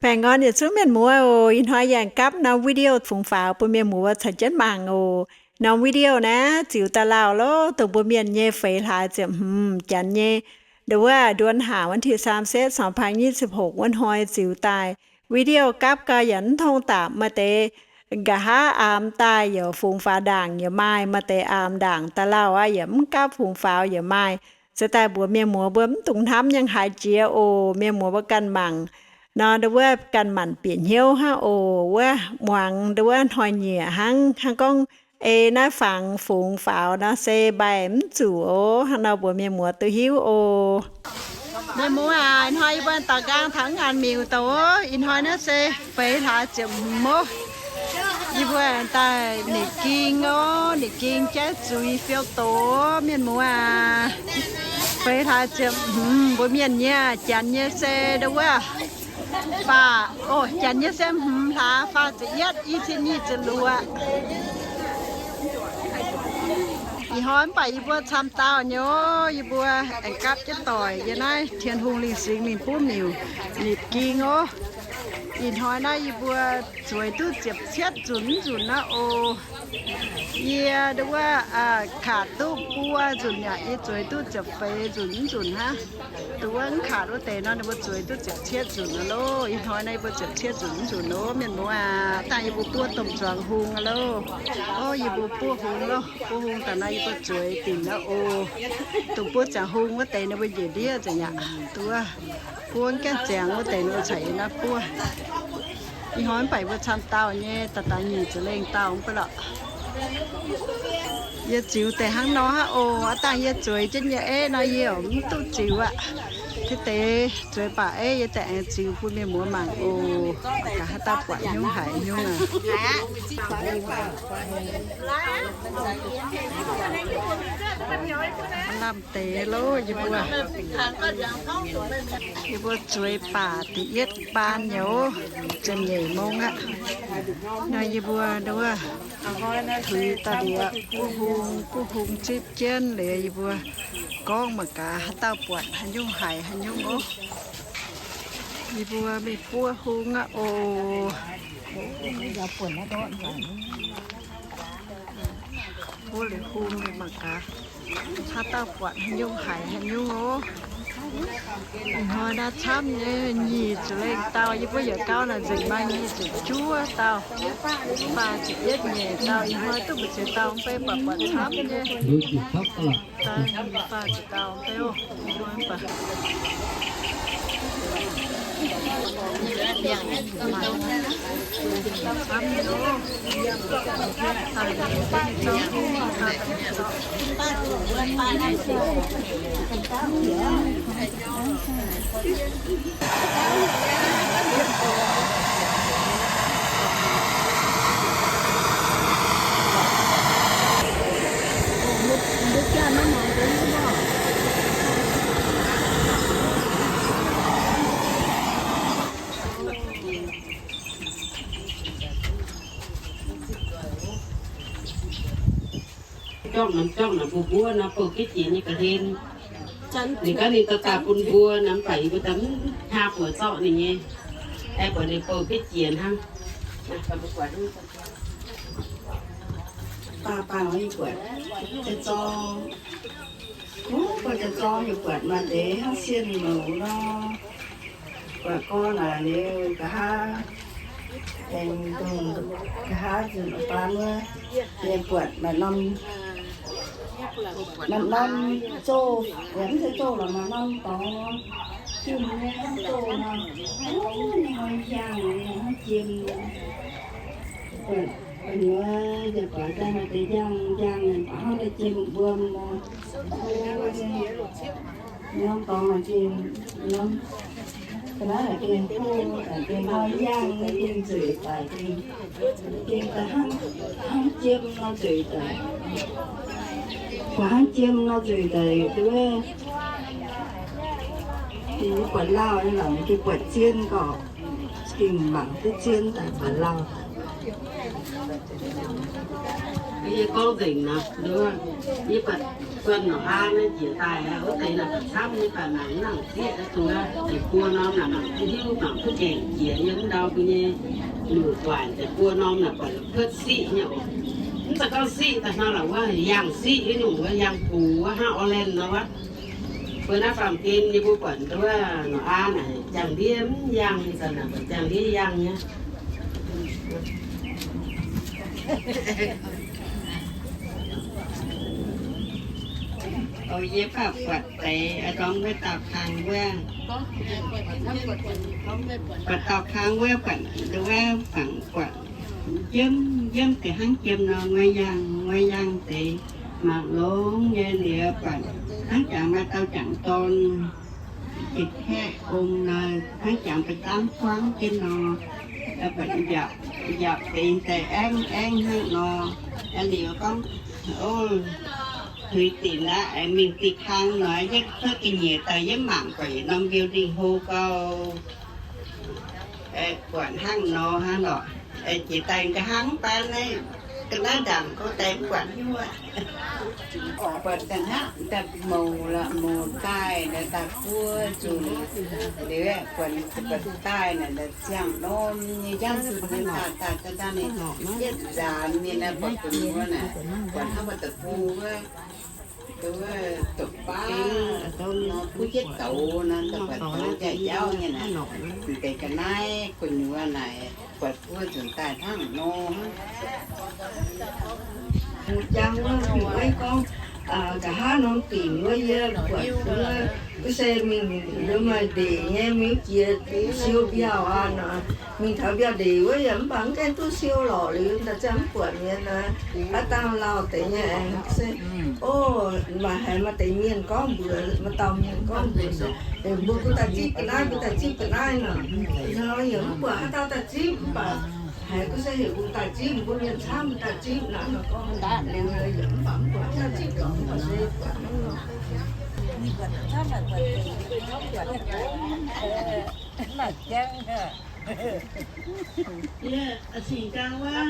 Baengh orn yietc zungv mienh muoz oc. Ih hnoi yaac gapv norm video fungx faaux bun mienh muoz caux jienv mangc oc. Norm video naaiv ziux da'lauh loh, dongh mbuo mienh nyei feix hlaax ziepc hmz, janx nyei nduov wuov เดือนห้า วันที่สามสิบ สองพันยี่สิบหก wuov hnoi ziux daaih. Video gapv gau yaac mv tong dapc, maaih deix nqa'haav aamx daaih yaac fungx faaux ndaangc yaac maaih, maaih deix aamx ndaangc da'lauh aqv, yaac mv gapv fungx faaux yaac maaih. Se daaih mbuox mienh muoz mbuo mv dungx hnamv nyei, haiz jiex oc. Mienh muoz mbuo ganh mangc nor, nduov wuov ganh manc bieqc hnyouv hnangv oc. Wuov muangx nduov wuov hnoi-nyieqc hnangv, hnangv gorngv ei naaiv fangx fungx faaux nor se mbaih mv zuqc oc. Hnangv nor mbuox mienh muoz duqv hiuv oc. Mienh muoz aac, ih hnoi yie mbuo daux nqaang taux ngaanc miuc douc oc. Ih hnoi naaiv se feix hlaax ziepc hmz oc. Yie mbuo daaih nitc ging oc, nitc ging jaiv zuiz fiou doz oc, mienh muoz aac. Feix hlaax ziepc hmz, mbuo mienh nyei, janx nyei se nduov wuov faah, o, janx nyei se hmz hlaax, faah ziepc yietv, i cin nyic ziepc luoqc. Ih hnoi mv baac yie mbuo camv dauh nyei oc. Yie mbuo aengx gapv jienv doic yiem naaiv Tin-Hungh Lingh Singx Lingh Buv Miuc nitc ging oc. Ih hnoi naaiv yie mbuo zueiz duqv ziepc cietv nzunc nzunc aqv oc. Yie nduov wuov, aa, kaac duqv buo nzunc yaac yie zueiz duqv ziepc feix nzunc nzunc hnangv. Nduov wuov mv kaac wuov deix nor, ninh mbuo zueiz duqv ziepc cietv nzunc aqv loh. Ih hnoi naaiv yie mbuo ziepc cietv nzunc nzunc loh, mienh muoz aac. Dangh yie mbuo buov domh zuangx hung aqv loh. O, yie mbuo buov hung loh. Buov hung daaih naaiv yie mbuo zueiz dinc aqv oc. Dongh buov ziangx hung wuov deix ninh mbuo njiec ndiev nzengc aqv. Nduov wuov gaengh ziangx wuov deix ninh mbuo caux yie naaiv buov. Ih hnoi mv baac mbuo camv dauh nyei, daaih daaih nyic ziepc lengh dauh mv baac lorqc. Yie ziux deix hnangv nor aqv oc. Aav dangh yie zueiz jienv nyei eiv nor yie mv duqv ziux aqv. Deix zueiz baac eiv yie daaih aengx ziux bun mienh muoz mangc oc. Gaax haaix dauh buatc nyungc haic nyungc aac. Lamh deix loh yie mbuo. Yie mbuo zueiz baac da'yietv baan nyei oc, ziepc nyeic mong aqv. Nor yie mbuo nduov tuix daaih liuz buov hung, buov hung zipv jienv liuz yie mbuo gorngv mangc gaax haaix dauh buatc haaix nyungc haic haaix nyungc oc. Yie mbuo mingh buov hung aqv oc. Buov liuz hung liuz mangc gaax haaix dauh buatc haaix nyungc haic haaix nyungc oc. Ih hnoi naaiv camv nyei nyic ziepc lengh dauh, yie mbuo yietc gauh naaic nzengc maaih nyic ziepc juov dauh, faah ziepc yietv nyeic dauh. Ih hnoi duqv mbu'ziex dauh mv bei, buatc buatc camv nyei. Daaih faah ziepc dauh mv bei oc. Ih hnoi mv baac Jauv naaic, jauv naaic mbuo mbuov naaiv bouh gitv jiex nyei ga'hlen. Ninh gaav ninh daaih daaih bun mbuo naaiv, mv baac yie mbuo daaih mv hnangv buoz zorqv ninh nyei. Aengx buatc ninh bouh gitv jiex hnangv. Baac baac yie buatc jiex zorng, buatc jiex zorng yie buatc maaih deix hnangv sienh mouc nor. Buatc gorngv naaic liuz nqa'haav aengx dongh nqa'haav nzunc baan wuov, yie buatc maaih norm, maaih norm zouv, yaac mv zeiz zouv lorqc, maaih norm dorngx, jun nyei hnangv zouv nor, hnoi hiang nyei hnangv jiem. Buatc gu'nyuoz nzengc buatc daaih maaih deix njang njang, baac hnangv deix jiem wuom nor. Norm dorngx jiem, norm ga'naaiv gengh, gengh hnoi hiang nyei gengh nzueic daic, gengh, gengh daaih hnangv, hnangv jiem nor nzueic daic. Buatc hnangv jiem nor nzueic daic, duqv, dingc buatc lauh nyei lorqc, gengh buatc zien gorqc, gengh mangc duqv zien daaih buatc lauh. Yie gorngv nzengc nor, yie buatc guanh norqc aa naaiv njiec daaih, wuov deix naaic camv nyei, baac mangc mv nangc zieqv duqv, deix buo norm naaic mangc duqv hiuv, mangc duqv gaengh jiex yiem mv ndau mbuo nyei luoqc guaaic, deix buo norm naaic buatc kuotv siqv nyei oc. Mv zeiz gorngv siqv daaih hnangv la'wuov yangh siqv nyungc wuov, yangh gux wuov, hnangv Orlan nor wuov. Mbuo naaiv faam-gen nyei mbuo buatc wuov norqc aa naaic jangx-ndiev mv yangh, zanc naaic buatc jangx-ndiev yangh nyei. O, yie baac buatc deix, ndorm wuov dauh kang wuov, buatc dauh kang wuov, buatc wuov fangx buatc njiemv njiemv deix hnangv jiem nor, nguaih yangh nguaih yangh deix, mangc longx nyei liuz buatc hnangv jangx maaih dauh jangc dorn, jiex kaeqv ong nor, hnangv jangx ba'zamv buangv jienv nor, buatc njaapc deix daaih aengv aengv hnangv nor, liuz gorngv, o, huix dinc aqv, mingh diqc kang nor, yie cuotv ga'nyiec daaih yie mangc buatc yietc norm building hlo gau. Buatc hnangv nor hnangv lorqc. Jiex daaih nqa'haav mv baac naaiv ga'naaiv ndaangc gorngv daaih mv buatc hiuv aqv. Buatc daaih hnangv daaih mouc lorqc, mouc daaih naaic daaih buov nzunc liuz, buatc daaih naaic ziangh norm nyei jangv daaih daaih daaih ninh yietv nzaanx mingh naaiv, buatc gu'nyuoz naaic, buatc hnangv maaih deic-bung wuov, wuov deic-baav nor, kuv jienv douz nor, buatc douz jaaix jauv nyei naaic, deix ga'naaiv gu'nyuoz naaic, buatc buov nzunc daaih hnangv nor. Mbuo jangv wuov fingx-weiv gorngv, nqa'haav norm dingc wuov yie buatc wuov, wuov se mingh maaih ndeic nyei, mingh jiex siou mbiauh aqv nor, mingh taux mbiauh ndeic wuov yaac mv baac mv gaengh duqv siou lorqc liuz, daaih ziangh mv buatc mienh nor, haaix dauh lauh deix nyei aengx se, o, maaih haiz maaih deix mienh gorngv mbuox, maaih dauh mienh gorngv mbuox se, mbuo gunv daaih zipv ga'naaiv, gunv daaih zipv ga'naaiv nor, nor yaac mv buatc haaix dauh daaih zipv, mv baac haiz gunv se heuc mbuo daaih zipv, mbuo mienh camv daaih zipv nor, nor gorngv liuz yaac mv baac mv buatc haaix dauh zipv lorqc, mv baac se buatc Yie cingx daaih wuov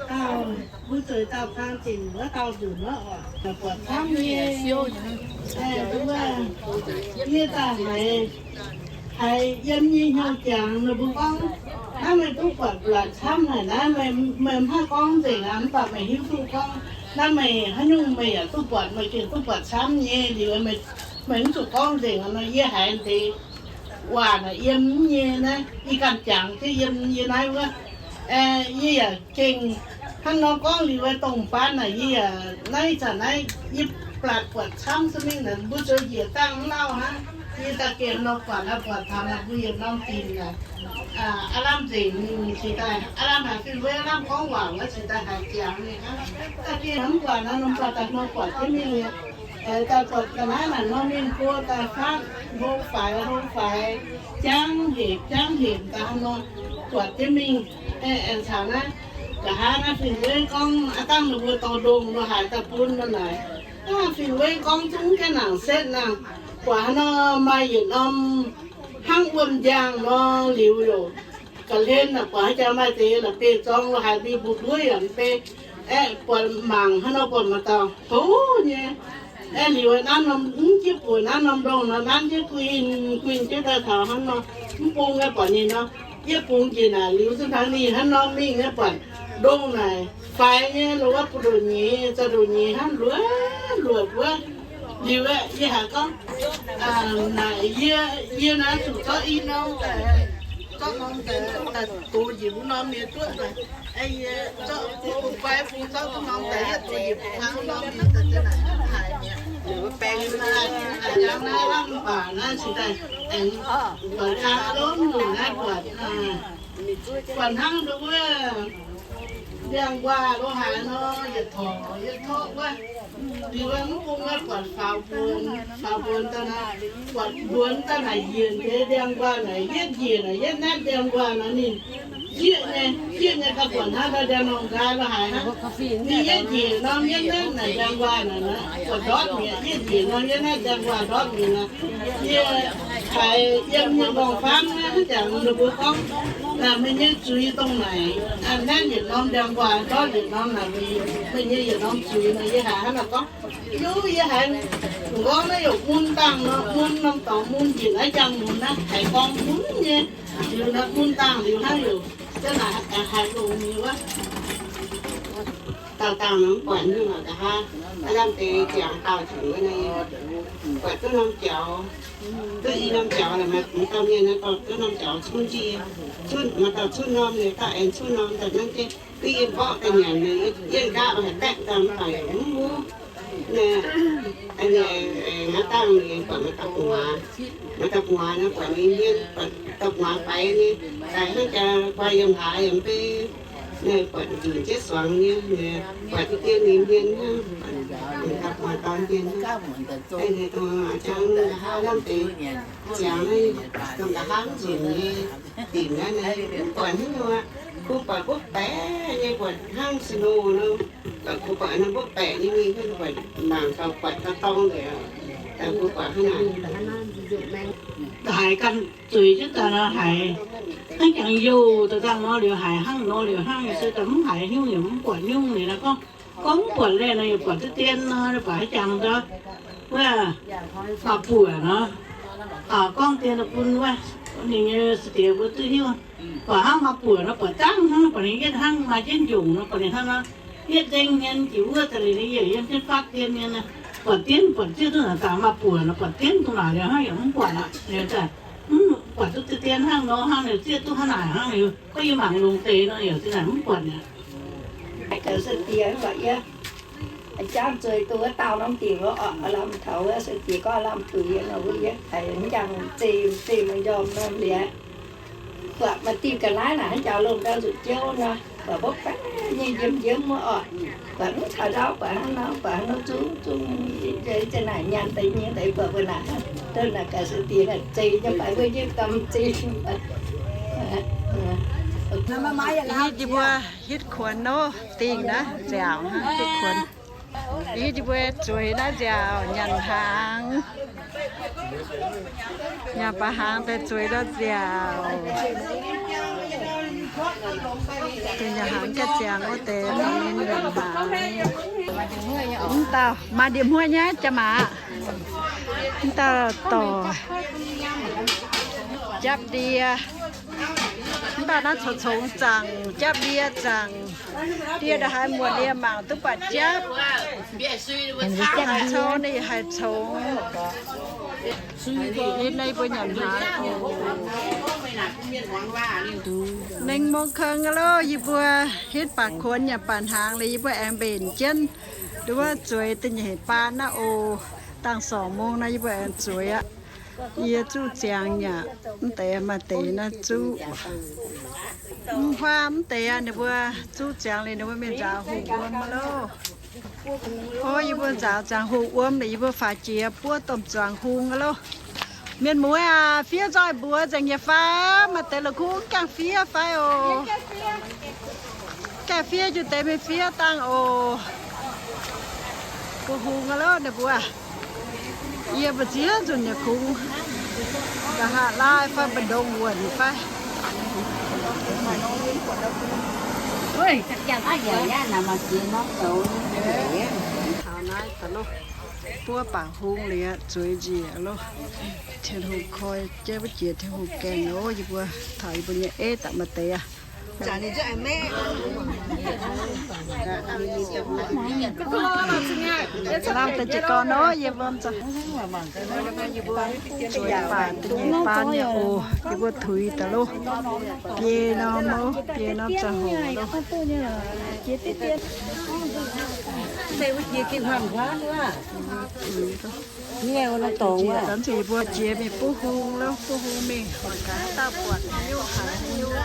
dauh, mbuo zueiz dauh kang zinc wuov dauh nzunc wuov oc, buatc camv nyei. Yie daaih haiz, haiz yiem nyei hnyouv jangx ninh mbuo gorngv, naaiv meih duqv buatc buatc camv haic naaiv, meih mv haih gorngv nzengc aqv, mv baac meih hiuv duqv gorngv naaiv meih haaix nyungc meih yaac duqv buatc, meih gengh duqv buatc camv nyei liuz, meih mv zuqc gorngv nzengc nor. Yie haiz deix waac naaic yiem nyei naaiv, yie ganh jangx jienv yiem yie naaiv wuov. Yie yaac gengh hnangv nor gorngv liuz, dongh baan naaic yie yaac naaiv zanc naaiv yie blatc buatc camv se mingh naaic, mbuo zoux njiec dangh mv lauh hnangv. Yie daaih gengh nor buatc, buatc taux naaic mbuo yietc norm dinc naaic, aav lamh nzengc mingh cingx daaih, aav lamh haiz fin-wei, aav lamh gorngv waac wuov cingx daaih haiz jangx mingh hnangv. Daaih gengh mv buatc naaiv norm baac daaih nor buatc jienv mingh liuz, daaih buatc ga'naaiv naaic nor mingh go daaih fatv hlo faix hlo faix, jangv hepc jangv hepc daaih nor, buatc jienv mingh. Aengx caux naaiv nqa'haav naaiv fin-wei gorngv aav dangh ninh mbuo dorh ndongh lo haaix daaih bun nor naaic, fin-wei gorngv zungv gaengh nangc setv nangh, buatc haaix nor maaih yietc norm hnangv wuom-njang nor liuz, youc ga'hlen naaic, buatc haaix jaax maaih deix la'bieiv-zorng lo haaix mingh mbu'ndiev yaac mv bei. Aeqv, buatc mangc haaix nor buatc maaih dauh hoz nyei. Aeqv, liuz nanv norm mv jienv buoz nanv norm ndongh nor, nanv jienv guinh guinh jienv daaih taux hnangv nor, mv bung nyei buatc ninh nor, yietv bungx njiec naaic liuz zunv hnangv ninh hnangv nor mingh nyei buatc ndongh naaic faix nyei, lo wuov buoz-ndoqv nyeiz, za'ndoqv nyeiz hnangv luoqc luoqc wuov. Liuz aeqv, yie haiz gorngv, naaic yie, yie naaiv zuqc zorqv i norm daaih, zorqv norm daaih, daaih dox njiec wuov norm nyei duqv daaih. Aeqv, yie zorqv bung fai bung zorqv duqv norm daaih, yie dox njiec bung fai wuov norm nyei daaih, daaih naaic haiz mi'aqv. Liuz baeng naaiv, jangx naaiv lamh baac naaiv cingx daaih aengx buatc jaa longx nyungc naaiv buatc, buatc hnangv nduov wuov ndiangx-nquaah lo haaix nor, yietc torqc yietc torqc wuov. Liuz mv bung naaiv buatc faaux mbuonx, faaux mbuonx daaih naaic, buatc mbuonx daaih naaic njiec deix ndiangx-nquaah naaic, yietv njiec naaic yietv naetv ndiangx-nquaah nor ninh Jieqv nyei, jieqv nyei gauh buatc hnangv ndau ndiangx-nongh nqaai lorz haaix hnangv. Ninh yietv njiec norm yietv naaiv naaic ndiangx-nquaah naaic, buatc ndortv mi'aqv. Yietv njiec norm yietv naaiv ndiangx-nquaah ndortv mi'aqv. Yie haiz yiem nyei m'nqorngv famv naaiv jangx ninh mbuo gorngv, naaic meih nyei zuiz dongh naaic, a'hneiv yietc norm ndiangx-nquaah ndortv yietc norm naaic, meih nyei yietc norm zuiz naaic. Yie haiz hnangv naaic gorngv, yie haiz m'nqorngv naaiv youc mun dangh nor, mun norm dorngx mun njiec naaiv njang-mun naaiv haiz gorngv mun nyei. Liuz naaiv mun dangh liuz hnangv youc, za'naaic haiz longx nyei wuov. Dauh dangh mv buatc nyungc nqa'haav, lamh deix ziangx dauh zuqc wuov nyei, buatc duqv norm jaux, duqv i norm jaux la'maah, mv dauh mienh naaiv dorh duqv norm jaux cunv jienv, cunv maaih dauh cunv norm nyei, dauh aengx cunv norm daaih nanv jienv, duqv yie mborqv daaih nyanc nyei, yie nqaapv haiz baeqv daaih mv baac yaac mv wuov. Naaiv dangh ninh buatc maaih dauh gu'nguaaz, maaih dauh gu'nguaaz naaiv buatc ninh hmien, buatc dauh gu'nguaaz faix nyei, daaih hnangv jaa guai yiem haaix yaac mv bei. Naaiv buatc nzunc jienv suangx nyei, buatc dien ninh hmien hnangv, buatc dauh gu'nguaaz dorn hmien hnangv. Jangx nqa'haav lamh deix ziangx naaiv, dongh nqa'haav nzunc nyei dinc naaiv, mv buatc haaix nyungc aqv. Kungx buatc mbopv baeqc nyei, buatc hnangv snow nor. Buatc kungx buatc hnangv mbopv baeqc nyei mingh, buatc mangc gauh buatc gauh dorng nzengc. Daaih kungx buatc hnangv naaic. Haiz ganh zueiz jienv daaih nor haiz hnangv jangx youh daaih dangh nor liuz haiz hnangv nor liuz hnangv, se daaih mv haiz nyungc yaac mv buatc nyungc liuz nor gorngv, gorngv mv buatc leih nor yaac buatc duqv dien nor, buatc haaix jangx nor, wuov, maaih buoc nor, gorngv dien bun wuov, ninh nyei seix diex mbuo duqv hiuv. Buatc hnangv maaih buoc nor buatc dangh hnangv, buatc ninh yietv hnangv maaih jienv njongc nor, buatc ninh hnangv nor yietv nzengc hmien jiex wuov daaih liuz ninh yaac yiem jienv fatv dien mienh. Buatc dien buatc zieqv duqv naaic dangh maaih buoc nor buatc dien dongh naaic liuz hnangv yaac mv buatc aqv. Liuz daaih mv buatc duqv dien hnangv nor hnangv liuz zieqv duqv hnangv naaic hnangv liuz, gorngv yie mangc longx deix nor yaac zinh naaic mv buatc aqv. Gaax se diex buatc yie jangv zueiz duqv wuov dauh norm dingc wuov, lamh taux wuov se diex gorngv lamh tuix yie nor, wuov yie haiz njang zinh zinh maaih njormh norm liuz, buatc maaih diuh ga'naaiv naaic hnangv jaux lomh ndau nzuqc jouv nor, buatc mbopv baeqc nyei njiemv njiemv wuov orqc. Buatc mv caux ndau, buatc hnangv nor, buatc hnangv nor zungv zungv, zinh naaic nyanc deix nyei deix buatc mbuo naaic, dongh naaic gaax se diex naaic zeix nyei fai mbuo nyei gamh zinh. Yie mbuo hitv kuonx nor, dingh naaiv nziaauc hnangv hitv kuonx. Yie mbuo zueiz naaiv nziaauc nyanc hnaangx. Nyanc baac hnaangx daaih zueiz naaiv nziaauc. Dongh nyanc hnaangx ganh ziangx wuov deix mv ninh nyanc hnaangx. Mv dauh maaih ndie-hmuoqv nyei jaa-maac. Mv dauh dorc japv ndie. Mv baac naaiv congx-congx zaangc, japv ndie zaangc. Ndie ndongc haaix muonc yie mangc duqv buatc japv. Haaix cou ninh haih congx. Yie naaiv yie mbuo nyanc hnaangx. Nengh mong keng aqv loh, yie mbuo hitv baac kuonx nyanc baac hnaangx liuz yie mbuo aengx mbenc jienv. Nduov zueiz da'nyeic baan naaiv oc. Dangh sorngc mong naaiv yie mbuo aengx zueiz aqv. Yie zuqv ziangx yaac mv deix maaih deix naaiv zuqv. Mv huaav mv deix aqv, ninh mbuo zuqv ziangx liuz ninh mbuo mingh nzaaux hungh wuom aqv loh. Ov, yie mbuo nzaaux ziangx hungh wuom liuz yie mbuo faaux jiex buov domh zuangx hung aqv loh. Mienh muoz aac, fiev nzoih mbuox nzengc nyei fai? Maaih deix la'kuqv gaengh fiev fai oc? Gaengh fiev jienv deix mingh fiev dangh oc. Buov hung aqv loh ninh mbuo. Yie mbuo ziex nzunc nyei kungx, nqa'haav laai fai mbu'ndongx wuonc fai. Buov baac hung liuz zueiz njiec loh. Tin-Hungh koi jienv mbuo jiex Tin-Hungh gaengh oc. Yie mbuo taux yie mbuo nyei eiv daaih maaih deix aqv. Lamh deix jiez gorn nor, yie mbuo zueiz baac da'nyeic baan nyei oc. Yie mbuo tuix daaih loh. Biei norm oc, biei norm ziangh hoc loh. Jiex, yie mbuo jiex mingh buov hung loh, buov hung mingh horpc gaax dauh buatc nyungc haaix nyungc.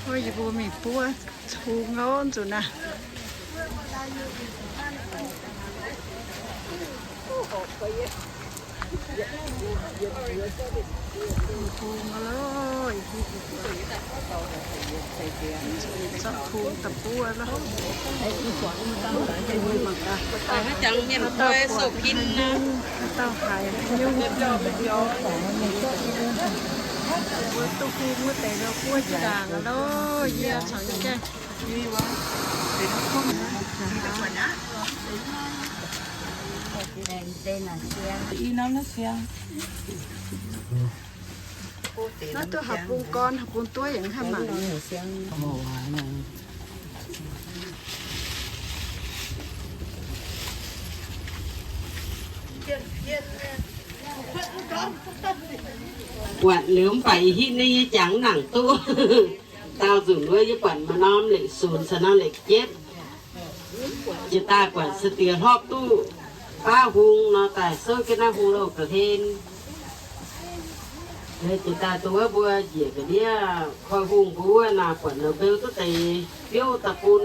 Yie mbuo mingh buov hung loh nzunc naaiv. Hung loh, Zorqv kungx da'buov loh. Jangx mienh muoz sou pin nor. Haaix dauh haiz nyungc, mbuo duqv hung wuov deix nor buov jangx loh, yie caux yie gaengh. Naaiv duqv haaix bung gorn, haaix bung duov yaac mv haih mangc. Buatc liuz mv baac ih hitv naaiv yie jangx nangc duqv. Daauh nzunc wuov yie buatc maaih norm leic sunx caux norm leic jietv. Jiex daaih buatc se diex hlorpv duqv baav hung nor daaih souv jienv naaiv hung louh ga'hlen. Jiex daaih dongh wuov mbuo njiec ga'ndiev koi hung mbuo wuov naaic, buatc nor mbeu duqv deix biouv daaih bun.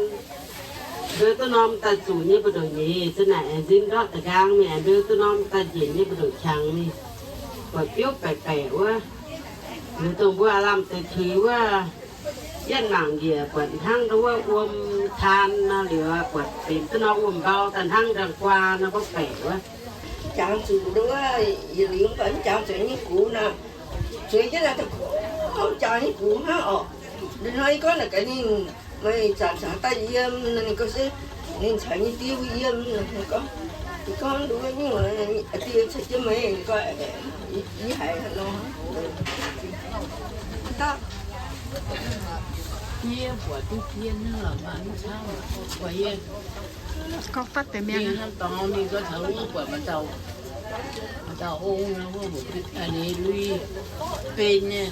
Mbeu duqv norm daaih zuqc nyei mbu'ndongx nyeiz, za'naaic aengx nzin ndortv da'nqaang mingh, aengx mbeu duqv norm daaih njiec nyei mbu'ndongx qangx mingh. Buatc biouv baeqc baeqc wuov, liuz dongh mbuo aav lamh deix tuix wuov, yietv mangc njiec buatc hnangv ndau wuov wuom taan nor, liuz buatc benx duqv norm wuom mbau daaih hnangv ndang-guaa nor, mbuo baeqc wuov. Jangx zuqc ndau wuov, yietc liuz mv baac mv jangx zuqc nyei gux nor, zueiz jienv naaic daaih gorngv jangx nyei gux hnangv orqc. Liuz nor yie gorngv naaic gaax ninh, meih zanc-zanc daaih yiem nor, ninh gorngv se ninh caux nyei die mbuo yiem nor, gorngv, gorngv ndau wuov nyungc, die caux jienv meih, gorngv, yie haiz haaix nor. Gorngv fatv deix mienh. Ninh hnamv dorngx ninh gorngv taux wuov buatc maaih dauh, maaih dauh ong nor, wuov mbuo ninh lui ben nyei,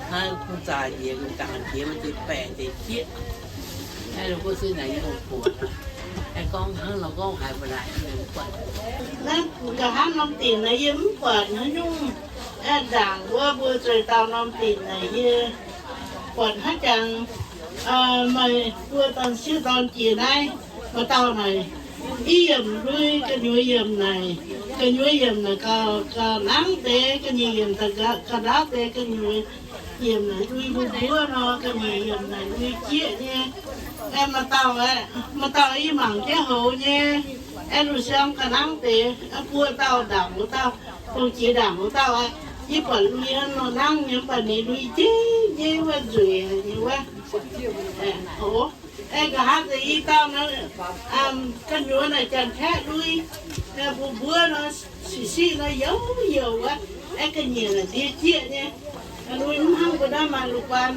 hnangv kungx zaqc njiec, kungx gangc njiec, maaih deix baeqc deix jieqv. Naaiv la'guaih se naaic yie longc buoc, aengx gorngv hnangv nor gorngv haiz mbuo naaic mv buatc. Naaiv nqa'haav norm dinc naaic yie mv buatc haaix nyungc. Aengx ndaangc wuov mbuo zueih dauh norm dinc naaic yie buatc hnangv jangx, meih mbuo dorn-sieqv dorn jiex naaiv, maaih dauh naaic, i yiemc lui, gu'nyuoz yiemc naaic, gu'nyuoz yiemc naaic gauh, gauh nangv deix, ga'nyiec yiemc gauh ndaauv deix, gu'nyuoz yiemc naaic lui mbuov mbuov nor, ga'nyiec yiemc naaic lui jieqv nyei. Aengx maaih dauh, maaih dauh i mangc jienv houx nyei, aengx luv siang ga'nangv deix, buo dauh ndaangc wuov dauh, dongh jiex ndaangc wuov dauh aqv. Yie buatc lui nor nangv nyei, mv baac ninh lui jieqv nyei wuov nzueic nyei wuov. Aengx nqa'haav deix i dauh nor, gu'nyuoz naaic janx-kaeqv lui, mbuov mbuov nor, siqv siqv nor, youc youc wuov, aengx ga'nyiec naaic ndie jieqv nyei. Lui mv hnangv mbuo naaiv maaih lungh guaan.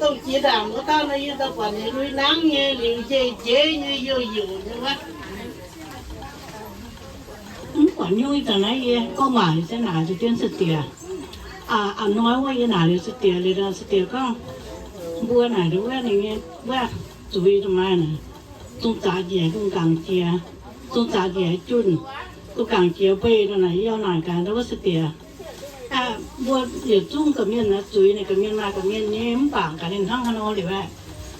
Dongh jiex ndaangc wuov dauh nor, yie daaih buatc ninh lui nangv nyei, liuz njeih njeiv nyei, youc youc nyei wuov. Mv buatc nyungc ih zanc naaiv yie gorngv waac se naaic zuqc jienv se diex. A'hnoi wuov yie naaic liuz se diex, liuz se diex gorngv, mbuo naaic wuov ninh nyei wuov zuiz maaih naaic, zungh zaqc njiec, zungh gangc jiex, zungh zaqc njiec junh, zungh gangc jiex mbeix nor naaic, yie naaic gaax wuov se diex. Mbuo yietc zungv ga'mienh naaic zuiz ninh ga'mienh maaih ga'mienh nyei mv baac gaax ninh hnangv haaix nor liuz aeqv,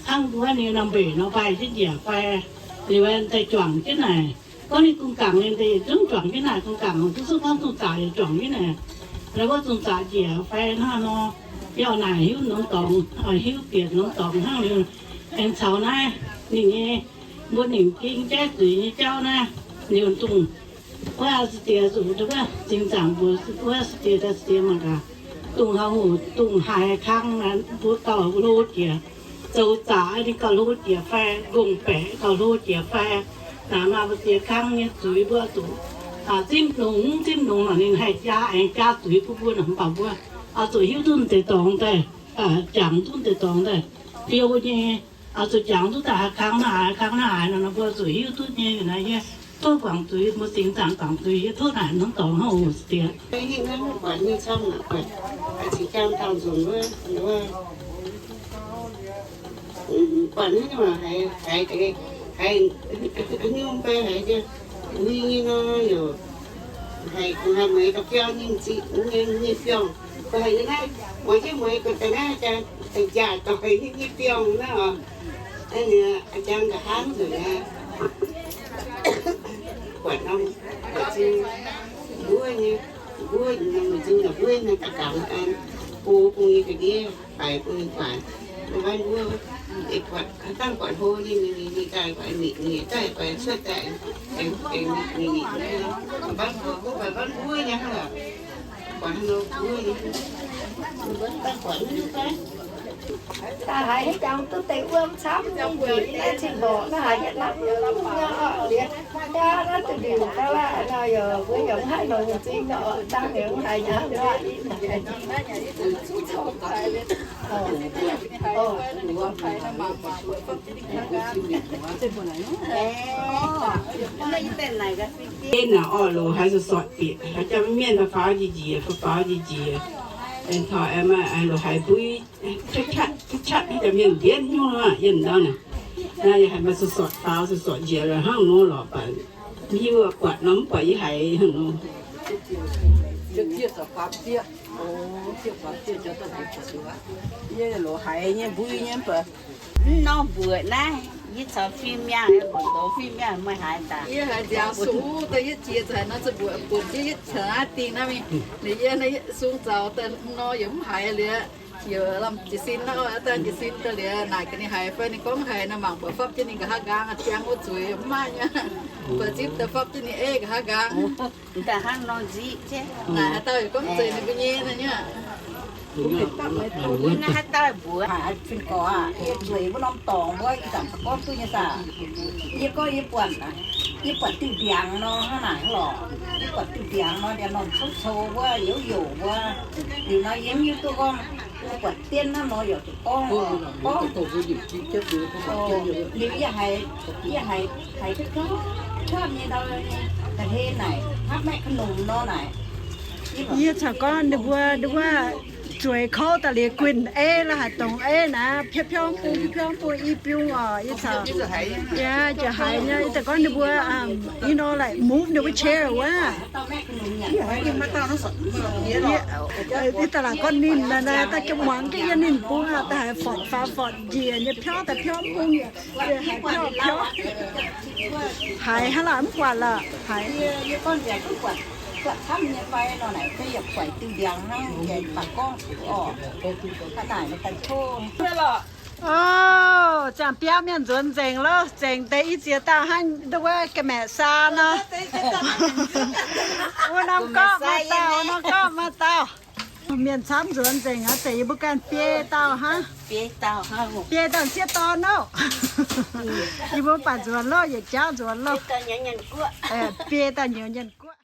hnangv wuov ninh norm mbeix nor mbaih jienv njiec fai, liuz aeqv, daaih juangc jienv naaic. Gorngv ninh zungh gangc ninh daaih yietc zungv juangc jienv naaic, zungh gangc duqv zungv gorngv zungh zaqc yietc juangc jienv naaic. Laaix wuov zungh zaqc njiec fai hnangv nor, yie naaic hiuv norm dorngx, hiuv bieqc norm dorngx hnangv liuz, aengx caux naaiv ninh nyei, mbuo ninh gengh jaiv zuiz nyei jauv naaiv, liuz dongh wuov se diex zuqc wuov zingh zaangc mbuox wuov se diex daaih se diex mangc gaax, dongh haaix hoc dongh haaix kang naaic mbuo gauh hlo jiex, zoux zaqc ninh gauh hlo jiex fai, longc baeqc gauh hlo jiex fai. Naaic maaih mbu'ziex kang nyei zuiz mbuo zuqc zipv longx, zipv longx nor ninh haih jaa, aengx jaa zuiz bun mbuo nor, mv baac mbuo oix zuqc hiuv duqv deix dorngx daaih, jangx duqv deix dorngx daaih, fiou nyei. Oix zuqc jangx duqv daaih haaix kang naaiv haaix, kang naaiv haaix nor, mbuo zuqc hiuv duqv nyei. Naaiv yie tov guangc zuiz, mbuo singx zaangc guangc zuiz, yie tov naaic norm dorngx hnangv oc diex. Buatc hnangv nyungc haiz, haiz, haiz nyungc fai haiz nyei, uix nyei nor, yaac haiz kungx haiz mueiz ga'biauv nyei, nyei, nyei biauv. Guh haiz nyei naaiv, mueiz jienv mueiz guh daaih naaiv, jaa, jaa doic nyei, nyei biauv naaiv oc. Aa, jaa nqa'haav nzunc aqv. Buatc norm, buatc zingh mbuov nyei, mbuov nyei, mbuov nyei, da'gaux an, go bung nyei ga'ndiev, faix bung nyei faix, Mbuo, mbuo, dangh buatc hlo ninh, ninh daaih, ninh daaih cuotv daaih, aengx ninh, ninh, ninh, mbuo, mbuo, mbuo nyei hnangv lorqc, buatc hlo mbuo nyei, mbuo dangh buatc mv duqv fai. Daaih haiz haaix jangx duqv deix wuom camv nyei, njiec yie naaiv cing-mborqc naaiv haiz yietc lamh nyei oc, liuz jaav naaiv duqv ndiuc ga'laqv nor, yaac mbuo yaac mv haih longx m'zing nor, dangh yaac mv haiz nyei. Naaiv orqc loz haiz sortv-sortv bieqc, haaix jaax mienh faaux njiec njiec, faaux njiec njiec, aengx taux aengx maaih loz haiz mbui qatv qatv, haaix jaax mienh mbienv nyungc aqv, yiem ndau naaic. Naaiv yaac haiz maaih sortv-sortv faaux, sortv-sortv njiec lorqc, hnangv nor lorqc, baac hiuv buatc nor mv buatc yie haiz hnangv nor. Yie loz haiz nyei mbui nyei mv baac. Mv norm mbuoqc naaiv, yie caux fim miangh, mbuoqc douz fim miangh, meih haiz daaih. Yie haiz nziaaux sux daaih, yie jiex za'gengh nor, zuqc mbuoqc butv yie, yie caux aqv dingh naaiv mingh. Liuz yie naaiv sung zaux daaih nor, yie mv haiz liuz, yie lamh jiez sin naaiv, daaih jiez sin daaih liuz, naaic gaax ninh haiz fai, ninh gorngv haiz nor, mangc buatc fapv jienv ninh nqa'haav nqaang, ziangh wuov zuiz mv maaih nyei. Buatc zipv daaih fapv jienv ninh ei nqa'haav nqaang. Naaic haaix dauh yaac gorngv zeiz ninh mbuo nyei naaiv nyei. Naaiv haaix dauh mbuox haiz fin-gorx aah, yie zueiz wuov norm dorngx wuov, ih zanc za'gengh duqv nyei saah. Yie gorngv yie buatc, yie buatc diuh ndiangx nor hnangv naaic lorqc. Yie buatc diuh ndiangx nor, ndiangx-normh cou-cou wuov, youz-youz wuov. Liuz nor yie mv hiuv duqv gorngv, yie buatc dienv hnangv nor yaac zuqc gorngv, gorngv. Liuz yie haiz, yie haiz, haiz duqv jauv, jauv nyei ndau, ga'hlen naaic, hapv maeqv ka'nungx nor naaic. Yie caux gorngv ninh mbuo, ninh mbuo zueiz kouv daaih liuz guinh ei la'haic dongz ei naaic, piauv piauv bung, piauv piauv bung i biung oc. Yie caux, yaac haiz nyei, yie daaih gorngv ninh mbuo, you know, like move ninh mbuo chair wuov. Yie daaih la'gorngv ninh naaic, daaih muangx jienv yie ninh bung aqv, daaih haiz fortv faaux fortv njiec nyei, piauv daaih piauv bung, haiz piauv piauv. Haiz hnangv lorqc, mv buatc lorqc, haiz. O, ziangh biauv mienh nzuonx nzengc loh, zengc deix i ziex dauh hnangv nduov wuov ga'maeqc saa nor. Wuov norm gorqv maaih dauh, wuov norm gorqv maaih dauh. Mienh camv nzuonx nzengc aqv, zeiz yie mbuo ganh biei dauh hnangv. Biei dauh sieqv dorn loh. Yie mbuo baac nzuonx loh, yietc jauv nzuonx loh. Biei dauh nyouz nyienh guoqv.